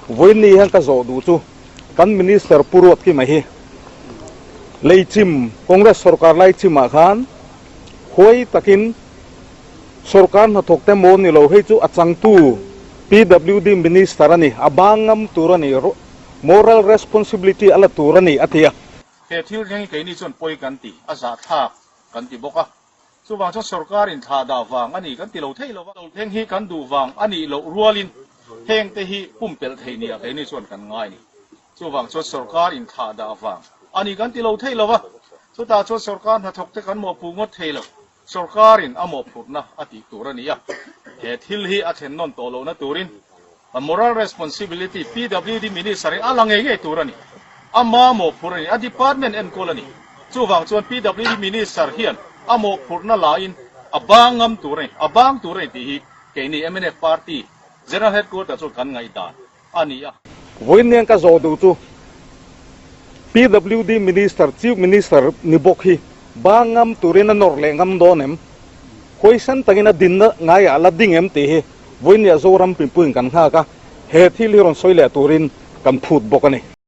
Vawiin ni hian ka zawh duh chu kan Minister Pu Ruatkima hi Leichim, Congress sorkar Laichimah khan huai takin sorkar hnathawk te maw ni lo, hei chu a changtu PWD Minister a ni, a bang ngam tur a ni, moral responsibility a la tur a ni a ti a. He thil thleng hi keini chuan pawi kan ti, a zahthlak kan ti bawk a. Chuvang chuan sorkar in thlah dah vang a ni kan ti lo thei lo va. Lo thleng hi kan duh vang a nih loh rualin hengte hi pumpelh theih nia keini chuan kan ngai ni. Chuvang chuan sorkar in thlah dah vang a ni kan ti lo thei lo va. Chutah chuan sorkar hnathawkte kan mawhpuh ngawt thei lo. Sorkar in a mawhphurhna a tih tur a ni a. He thil hi a thlen nawn tawh lohna turin A moral responsibility PWD Minister in a la ngei ngei tur a ni. A ma mawhphurh a ni. A department enkawl a ni. Chuvang chuan PWD Minister hian a mawhphurhna la in a bang ngam tur a ni. A bang tur a ni tih hi keini mnf Party General Headquarter chuan kan ngaihdan a ni a. Vawiin ka zawh duh chu PWD Minister, Chief Minister ni bawk hi bang ngam turin a nawr leh ngam dawn em? Huaisen takin a dinna ngaiah a la ding em tih hi Vawinia Zoram pipuiin kan nghak a, he thil hi rawn sawi leh turin kan phut bawk a ni.